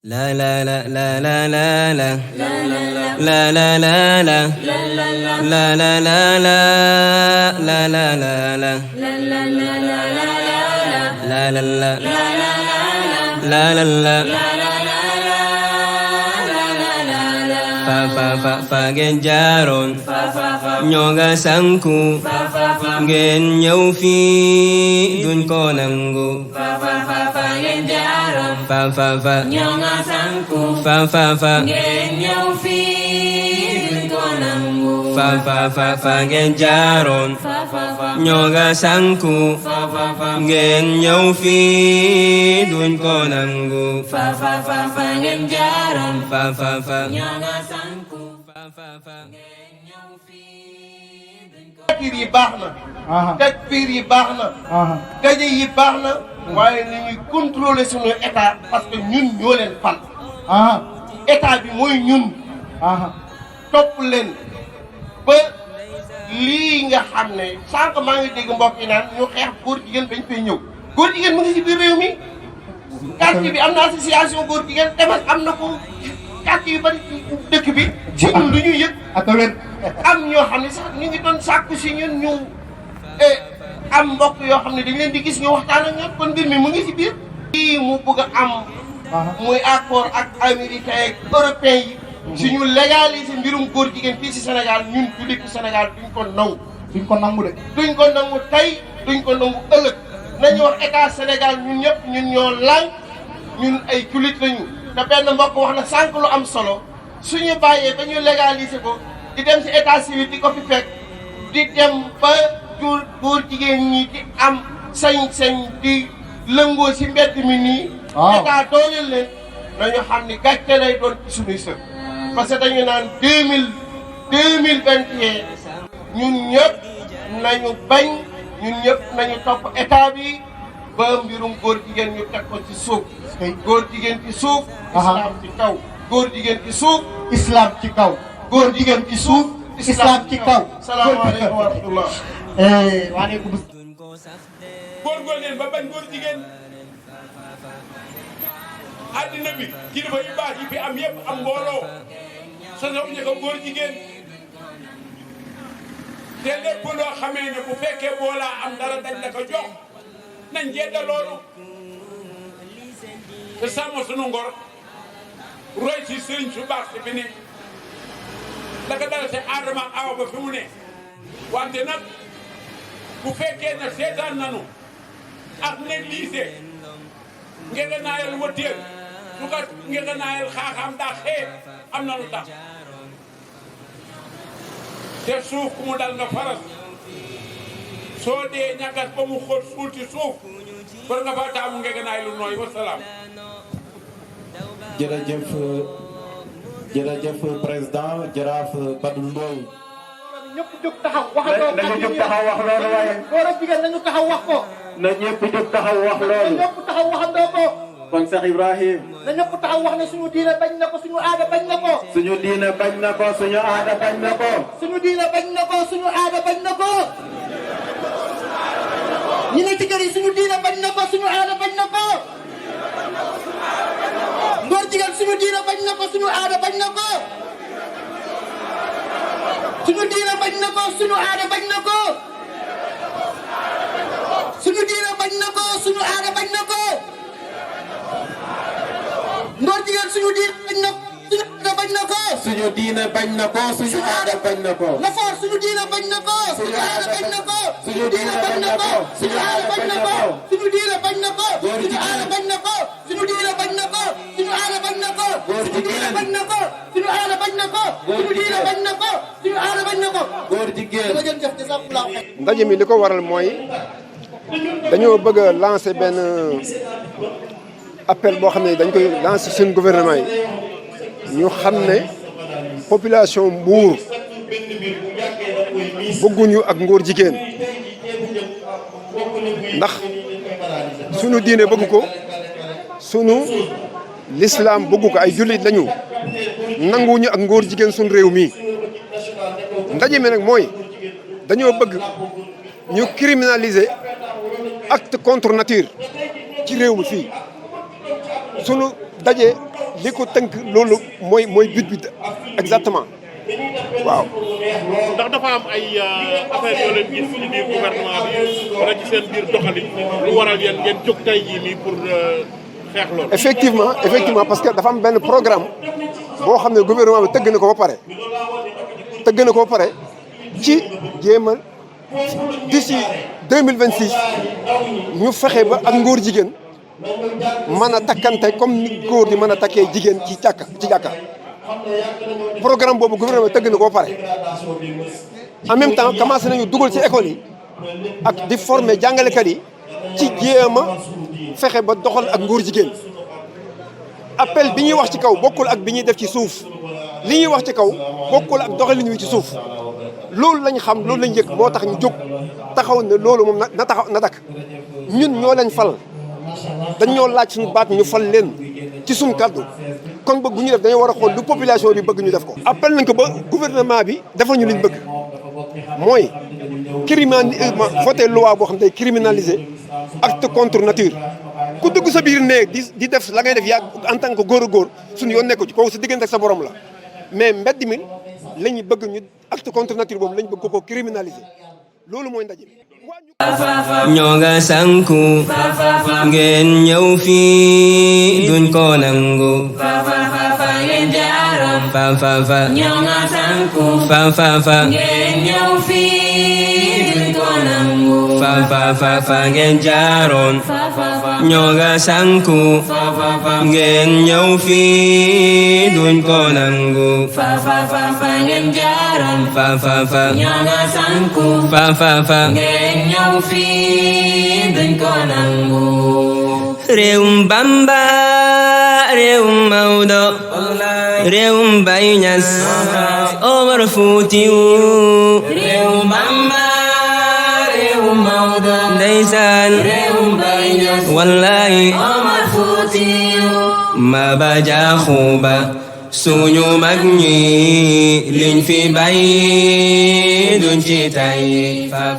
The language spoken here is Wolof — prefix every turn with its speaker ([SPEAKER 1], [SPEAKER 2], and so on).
[SPEAKER 1] La la la la la la la la la la la la la la la la la la la la fa ngeen jaaroon ñoo nga sanku ngeen ñëw fii duñ ko nangu
[SPEAKER 2] fa ngeen jaaroon
[SPEAKER 1] fa
[SPEAKER 2] ñoo nga sanku
[SPEAKER 1] fa
[SPEAKER 2] ngeen ñëw fii duñ ko nangu
[SPEAKER 1] fa ngeen jaaroon ñoo nga sanku ngeen ñëw fii duñ ko nangu
[SPEAKER 2] fa ngeen jaaroon
[SPEAKER 1] fa
[SPEAKER 2] ñoo nga sanku ngeen ñëw fii duñ ko
[SPEAKER 3] takbir yi baax na takbir yi baax na daje yi baax na waaye nañuy contrôler sunu état parce que ñun ñoo leen fal état bi mooy ñun topp leen ba lii nga xam ne sànq maa ngi dégg mbokk yi naan ñu xeex góor jigéen bañ fay ñëw góor jigéen mu ngi ci biir réew mi quartier bi am na association góor jigéen demal am na ko quartier yu bari ci dëkk bi ci ñun lu ñuy yëg
[SPEAKER 4] ak a wér
[SPEAKER 3] am ñoo xam ne sax ñu ngi doon sàkku si ñun ñu am mbokk yoo xam ne dañ leen di gis ñu waxtaan ak ñoom kon mbir mi mu ngi si biir lii mu bëgg a am muy accord ak américain ak européen yi suñu légaliser mbirum góor jigéen fii si Sénégal ñun jullit Sénégal duñ ko nangu
[SPEAKER 4] duñ ko nangu de
[SPEAKER 3] duñ ko nangu tey duñ ko nangu ëllëg nañu wax état Sénégal ñun ñëpp ñun ñoo lànk ñun ay jullit lañu te benn mbokk wax na sànq lu am solo suñu bàyyee ba ñu légaliser ko di dem si état civil di ko fi fekk di dem ba jur góor jigéen ñi di am sañ-sañ di lëngoo si mbedd mi nii état dooleel leen nañu xam ni gàcce lay doon ci suñuy sër parce que dañu naan 2021 ñun ñëpp nañu bañ ñun ñëpp nañu topp état bi ba mbirum góor jigéen ñu teg ko ci suuf góor jigéen ci suuf islam ci kaw góor jigéen ci suuf
[SPEAKER 4] islam ci kaw
[SPEAKER 3] góor jigéen ci suuf
[SPEAKER 4] islam ci kaw
[SPEAKER 3] salaamaaleykum wa rahmatullah
[SPEAKER 4] waaleykum
[SPEAKER 5] góorgóor leen ba bañ góor jigéen àddina bi kilifa yu baax yi fi am yëpp am mbooloo sosow ñu ko góor jigéen te lépp loo xamee ne bu fekkee boolaa am dara dañ la ko jox nañ jedda loolu te sàmm sunu ngor roy ci sëriñ su baax si fi ne la ko dara si Adama ak Awa ba fi mu ne wante nag bu fekkee ne seetaan nanu ak négligé ngeen naayal wëttéel su ko ngeen naayal xaaxaam daa xeet am na lu tax te suuf ku mu dal nga faras soo dee ñagas ba mu xóot suul ci suuf war nga fa taamu ngeen naay lu nooy wasalaam.
[SPEAKER 6] jërëjëf président jaraaf Badou Ndoye.
[SPEAKER 4] ñëpp jóg taxaw waxandoo
[SPEAKER 6] nañu jóg taxaw wax loolu waaye.
[SPEAKER 4] góor ak jigéen nañu taxaw wax ko.
[SPEAKER 6] na ñëpp jóg taxaw wax loolu.
[SPEAKER 4] ñëpp taxaw waxandoo ko.
[SPEAKER 6] kon Cheikh Ibrahim.
[SPEAKER 4] na ñëpp taxaw wax ne suñu diine bañ na ko suñu aada bañ na ko.
[SPEAKER 6] suñu diine bañ na ko suñu aada bañ na ko.
[SPEAKER 4] suñu diine bañ na ko suñu aada bañ na ko. ñu ne ci kër yi suñu diine bañ na ko suñu aada bañ na ko. góor jigéen suñu diine bañ na ko suñu aada bañ na ko. suñu diine bañ na ko suñu aada bañ na ko. suñu diine bañ na ko suñu aada bañ na ko. góor jigéen suñu diine bañ na ko suñu aada bañ na ko.
[SPEAKER 6] suñu diine bañ na ko suñu aada bañ na ko.
[SPEAKER 4] la foor suñu diine bañ na ko suñu aada bañ na ko.
[SPEAKER 6] suñu diine bañ na ko
[SPEAKER 4] suñu aada bañ na ko. suñu diine bañ na ko suñu aada bañ na ko. suñu diine bañ na ko suñu aada bañ na ko. suñu diine bañ na ko suñu aada bañ na ko. suñu diine bañ na ko suñu aada bañ na ko.
[SPEAKER 6] góor jigéen.
[SPEAKER 4] jërëjëf jazakumullahu xayr.
[SPEAKER 7] ndaje mi li ko waral mooy dañoo bëgg a lancer benn appel boo xam ne dañ koy lancer seen gouvernement yi ñu xam ne population Mbour bëgguñu ak ngóor jigéen ndax sunu diine bëgg ko sunu l'islam bëgg ko ay jullit lañu nanguwuñu ak ngóor jigéen sunu réew mi ndaje mi nag mooy dañoo bëgg ñu criminaliser acte contre nature ci réew mi fii sunu daje li ko tënk loolu mooy but bi exactement waaw.
[SPEAKER 8] ndax dafa am ay affaire yoo leen gis ci biir gouvernement bi wala ci seen biir doxalin lu waral yéen ngeen jóg tey jii nii pour xeex loolu.
[SPEAKER 7] effectivement parce que dafa am benn programme boo xam ne gouvernement bi tëgg na ko ba pare ci jéem a d'ici 2026 ñu fexe ba ak ngóor jigéen mën a takkante comme ni góor di mën a takkee jigéen ci jàkka programme boobu gouvernement bi tëgg na ko ba pare en même temps commencé nañu dugal ci école yi ak di former jàngalekat yi ci jéem a fexe ba doxal ak ngóor jigéen appel bi ñuy wax ci kaw bokkul ak bi ñuy def ci suuf li ñuy wax ci kaw bokkul ak doxalin wi ci suuf loolu lañ xam loolu lañ yëg moo tax ñu jóg taxaw ne loolu moom na taxaw na dakk ñun ñoo leen fal dañ ñoo laaj suñu baat ñu fal leen ci suñu kàddu kon bëgg bu ñu def dañoo war a xool lu population bi bëgg ñu def ko. appel nañ ko ba gouvernement bi defal ñu liñ bëgg mooy voté loi boo xam ne day criminaliser acte contre nature ku dugg sa biir néeg di def la ngay def yaa en tant que góor a góor suñu yoon nekku ci kooku sa diggante ak sa borom la mais mbedd mi la ñu bëgg ñu acte contre nature boobu la ñu bëgg ko criminaliser loolu mooy ndaje mi.
[SPEAKER 1] ñoo nga sanku ngeen ñëw fii duñ ko nangu
[SPEAKER 2] ngeen jaaroon ñoo nga sanku ngeen ñëw fii duñ ko nangu
[SPEAKER 1] ngeen jaaroon ñoo nga sanku ngeen ñëw fii duñ ko nangu
[SPEAKER 2] ngeen jaaroon ñoo nga sanku ngeen ñëw fii duñ ko nangu
[SPEAKER 1] réewum Bamba réewum Maodo réewum Baye Niass Omar Foutiyou
[SPEAKER 2] réewum Bamba réewum Maodo
[SPEAKER 1] ndeysaan
[SPEAKER 2] réewum Baye Niass
[SPEAKER 1] wallahi
[SPEAKER 2] Omar Foutiyou
[SPEAKER 1] ma ba jaaxuba suñu mag ñi liñ fi bay duñ ci tay fa